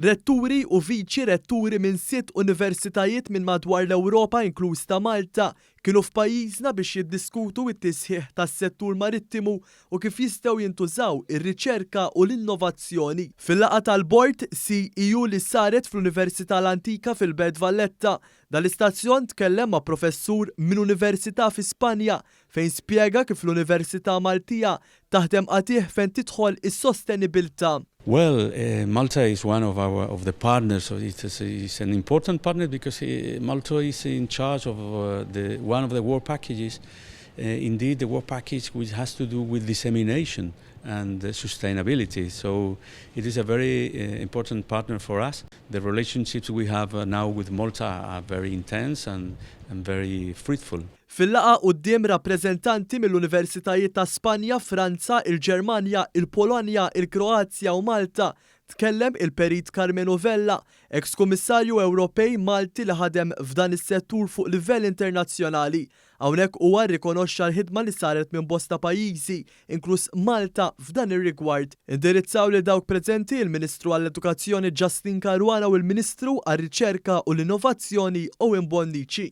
Retturi u viċi retturi minn sitt universitajiet minn madwar l-Ewropa, inkluż ta' Malta, kienu f'pajjiżna biex jiddiskutu t-tisħiħ tas-settur marittimu u kif jistgħu jintużaw ir-riċerka u l-innovazzjoni. Fil-laqgħa tal-Bord CEU li saret fl-Università l-Antika fil-Belt Valletta, dan l-istazzjon tkellem ma' professur minn università fi Spanja fejn spjega kif l-Università Maltija taħdem qatigħ fejn tidħol is-sostenibilità. Well, Malta is one of the partners. So it's an important partner because Malta is in charge of the one of the work packages. Indeed, the work package which has to do with dissemination and sustainability. So it is a very important partner for us. The relationships we have now with Malta are very intense and very fruitful. Fil-laqgħa quddiem rappreżentanti mill-Universitajiet ta' Spanja, Franza, il-Ġermanja, il-Polonja, il-Kroazja u Malta, tkellem il-Perit Karmenu Vella, ex-Kummissarju Ewropej Malti li ħadem f'dan is-settur fuq livell internazzjonali. Hawnhekk huwa rrikonoxxa l-ħidma li saret minn bosta pajjiżi, inkluż Malta, f'dan ir-rigward. Indirizzaw lil dawk preżenti il-Ministru għall-Edukazzjoni Justyne Caruana u l-Ministru għar-Riċerka u l-Innovazzjoni Owen Bonnici.